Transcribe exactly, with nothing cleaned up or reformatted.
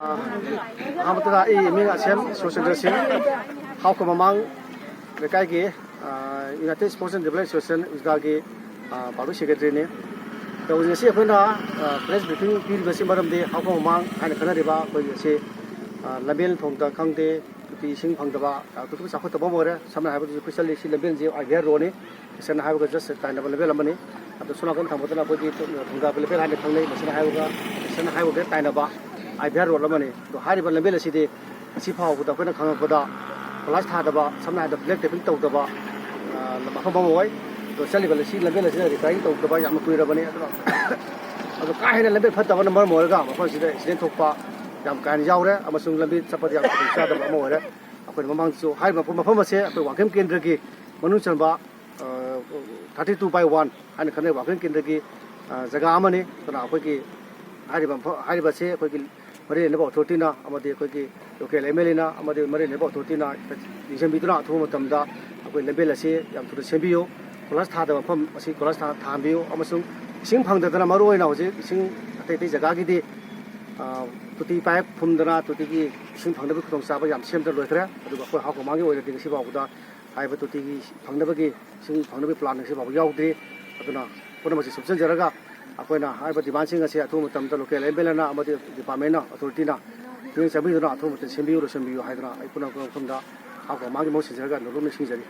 ꯑꯍꯥꯟꯕꯗ ꯑꯩ ꯃꯤꯡ ꯑꯁꯦꯝ ꯁꯨꯔꯆꯟꯗ꯭ꯔ ꯁꯤꯡ, ꯍꯥꯎꯈ ꯃꯃꯥꯡ ꯂꯩꯀꯥꯏꯒꯤ united sports and development association ꯎꯖꯒꯥꯒꯤ ꯄꯥꯕ꯭ꯂꯤꯛ ꯁꯦꯀ꯭ꯔꯦꯇꯔꯤꯅꯤ꯫ ꯑꯗꯣ ꯍꯧꯖꯤꯛ ꯉꯁꯤ ꯑꯩꯈꯣꯏꯅ ꯄ꯭ꯔꯦꯁ ꯕ꯭ꯔꯤꯐꯤꯡ ꯄꯤꯔꯤꯕꯁꯤ ꯃꯔꯝꯗꯤ ꯍꯥꯎꯈ ꯃꯃꯥꯡ ꯍꯥꯏꯅ ꯈꯪꯅꯔꯤꯕ ꯑꯩꯈꯣꯏꯒꯤ ꯑꯁꯤ ꯂꯝꯕꯦꯜ ꯊꯣꯡꯗ ꯈꯪꯗꯦ, ꯇꯣꯇꯤ ꯏꯁꯤꯡ ꯐꯪꯗꯕ, ꯇꯣꯇꯤ ꯆꯥꯎꯈꯠꯇꯕ ꯑꯃ ꯑꯣꯏꯔꯦ꯫ ꯁꯝꯅ ꯍꯥꯏꯔꯕꯗ ꯍꯧꯖꯤꯛ ꯄꯤꯁꯜꯂꯤ ꯁꯤ ꯂꯝꯕꯦꯜꯁꯤ ꯑꯥꯏ ꯕꯤ ꯑꯥꯔ ꯔꯣꯗꯅꯤ꯫ ꯁꯦꯡꯅ ꯍꯥꯏꯔꯒ ꯖꯁ ꯇꯥꯏꯅꯕ ꯂꯝꯕꯦꯜ ꯑꯃꯅꯤ꯫ ꯑꯗꯣ ꯁꯣꯝ ꯅꯥꯀꯟ ꯊꯪꯕꯗꯅ ꯑꯩꯈꯣꯏꯒꯤ ꯊꯨꯡꯒꯥꯕ ꯂꯝꯕꯦꯜ ꯍꯥꯏꯅ ꯈꯪꯅꯩ꯫ ꯃꯁꯤꯅ ꯍꯥꯏꯔꯒ, ꯃꯁꯤꯅ ꯍꯥꯏꯔꯒ ꯇꯥꯏꯅꯕ ꯑꯥꯏ ꯕꯤ ꯑꯥꯔ ꯔꯣꯗ ꯑꯃꯅꯤ꯫ ꯑꯗꯣ ꯍꯥꯏꯔꯤꯕ ꯂꯝꯕꯦꯜ ꯑꯁꯤꯗꯤ ꯉꯁꯤ ꯐꯥꯎꯕꯗ ꯑꯩꯈꯣꯏꯅ ꯈꯪꯉꯛꯄꯗ ꯀꯣꯏꯂꯥꯁ ꯊꯥꯗꯕ, ꯁꯝꯅ ꯍꯥꯏꯔꯕꯗ ꯕ꯭ꯂꯦꯛ ꯇꯦꯄꯤꯡ ꯇꯧꯗꯕ, ꯑ, ꯃꯐꯝ ꯑꯃ ꯑꯣꯏ꯫ ꯑꯗꯣ ꯆꯠꯂꯤꯕ ꯁꯤ ꯂꯝꯕꯦꯜ ꯑꯁꯤꯅ ꯔꯤꯄꯤꯌꯥꯔꯤꯡ ꯇꯧꯗꯕ ꯌꯥꯝꯅ ꯀꯨꯏꯔꯕꯅꯤ꯫ ꯑꯗꯨꯅ ꯑꯗꯣ ꯀꯥ ꯍꯦꯟꯅ ꯂꯝꯕꯦꯜ ꯐꯠꯇꯕꯅ ꯃꯔꯝ ꯑꯣꯏꯔꯒ ꯃꯐꯝꯁꯤꯗ ꯑꯦꯛꯁꯤꯗꯦꯟ ꯊꯣꯛꯄ ꯌꯥꯝ ꯀꯥ ꯍꯦꯟꯅ ꯌꯥꯎꯔꯦ, ꯑꯃꯁꯨꯡ ꯂꯝꯕꯤ ꯆꯠꯄꯗ ꯌꯥꯝ ꯈꯨꯗꯣꯡꯆꯥꯗꯕ ꯑꯃ ꯑꯣꯏꯔꯦ꯫ ꯑꯩꯈꯣꯏꯅ ꯃꯃꯥꯡꯗꯁꯨ ꯍꯥꯏꯔꯤꯕ ꯃꯐꯝ ꯑꯁꯦ ꯑꯩꯈꯣꯏ ꯋꯥꯡꯈꯦꯝ ꯀꯦꯟꯗ꯭ꯔꯒꯤ ꯃꯅꯨꯡ ꯆꯟꯕ, ꯑ, ꯊꯥꯔꯇꯤ ꯇꯨ ꯕꯥꯏ ꯋꯥꯟ ꯍꯥꯏꯅ ꯈꯪꯅꯩ ꯋꯥꯡꯈꯦꯝ ꯀꯦꯟꯗ꯭ꯔꯒꯤ, ꯑ, ꯖꯒꯥ ꯑꯃꯅꯤ꯫ ꯑꯗꯨꯅ ꯑꯩꯈꯣꯏꯒꯤ ꯍꯥꯏꯔꯤꯕ ꯃꯐꯝ, ꯍꯥꯏꯔꯤꯕꯁꯦ ꯑꯩꯈꯣꯏꯒꯤ ꯃꯔꯤ ꯂꯩꯅꯕ ꯑꯣꯊꯣꯔꯤꯇꯤꯅ ꯑꯃꯗꯤ ꯑꯩꯈꯣꯏꯒꯤ ꯂꯣꯀꯦꯜ ꯑꯦꯝ ꯑꯦꯜ ꯑꯦꯅ ꯑꯃꯗꯤ ꯃꯔꯤ ꯂꯩꯅꯕ ꯑꯣꯊꯣꯔꯤꯇꯤꯅ ꯌꯦꯡꯁꯤꯟꯕꯤꯗꯨꯅ ꯑꯊꯨꯕ ꯃꯇꯝꯗ ꯑꯩꯈꯣꯏ ꯂꯝꯕꯦꯜ ꯑꯁꯤ ꯌꯥꯝ ꯊꯨꯅ ꯁꯦꯝꯕꯤꯌꯨ꯫ ꯀꯣꯏꯂꯥꯁ ꯊꯥꯗꯕ ꯃꯐꯝ ꯑꯁꯤ ꯀꯣꯏꯂꯥꯁ ꯊꯥ-, ꯊꯥꯍꯟꯕꯤꯌꯨ, ꯑꯃꯁꯨꯡ ꯏꯁꯤꯡ ꯐꯪꯗꯗꯅ ꯃꯔꯨꯑꯣꯏꯅ ꯍꯧꯖꯤꯛ ꯏꯁꯤꯡ ꯑꯇꯩ ꯑꯇꯩ ꯖꯒꯥꯒꯤꯗꯤ, ꯑ, ꯇꯣꯇꯤ ꯄꯥꯏꯞ ꯐꯨꯝꯗꯅ ꯇꯣꯇꯤꯒꯤ ꯏꯁꯤꯡ ꯐꯪꯅꯕꯒꯤ ꯈꯨꯗꯣꯡꯆꯥꯕ ꯌꯥꯝ ꯁꯦꯝꯗꯅ ꯂꯣꯏꯈ꯭ꯔꯦ꯫ ꯑꯗꯨꯒ ꯑꯩꯈꯣꯏ ꯍꯥꯎꯈ ꯃꯃꯥꯡꯒꯤ ꯑꯣꯏꯅꯗꯤ ꯉꯁꯤ ꯐꯥꯎꯕꯗ ꯍꯥꯏꯔꯤꯕ ꯇꯣꯇꯤꯒꯤ ꯐꯪꯅꯕꯒꯤ, ꯏꯁꯤꯡ ꯐꯪꯅꯕꯒꯤ ꯄ꯭ꯂꯥꯟ ꯉꯁꯤ ꯐꯥꯎꯕ ꯌꯥꯎꯗ꯭ꯔꯤ꯫ ꯑꯗꯨꯅ ꯄꯨꯝꯅꯃꯛꯁꯤ ꯁꯨꯞꯆꯟꯖꯔꯒ ꯑꯩꯈꯣꯏꯅ ꯍꯥꯏꯔꯤꯕ ꯗꯤꯃꯥꯟꯁꯤꯡ ꯑꯁꯤ ꯑꯊꯨꯕ ꯃꯇꯝꯗ ꯂꯣꯀꯦꯜ ꯑꯦꯝ ꯑꯦꯜ ꯑꯦꯅ ꯑꯃꯗꯤ ꯗꯤꯄꯥꯔꯠꯃꯦꯟꯅ, ꯑꯣꯊꯣꯔꯤꯇꯤꯅ ꯃꯤꯠꯌꯦꯡ ꯆꯪꯕꯤꯗꯨꯅ ꯑꯊꯨꯕ ꯃꯇꯝꯗ ꯁꯦꯝꯕꯤꯌꯨ, ꯂꯣꯏꯁꯤꯟꯕꯤꯌꯨ ꯍꯥꯏꯗꯨꯅ ꯑꯩ ꯄꯨꯝꯅꯃꯛ ꯃꯐꯝꯗ ꯍꯥꯎꯈ ꯃꯃꯥꯡꯒꯤ ꯃꯍꯨꯠ ꯁꯤꯟꯖꯔꯒ ꯅꯣꯂꯨꯛꯅ ꯅꯤꯡꯁꯤꯡꯖꯔꯤ꯫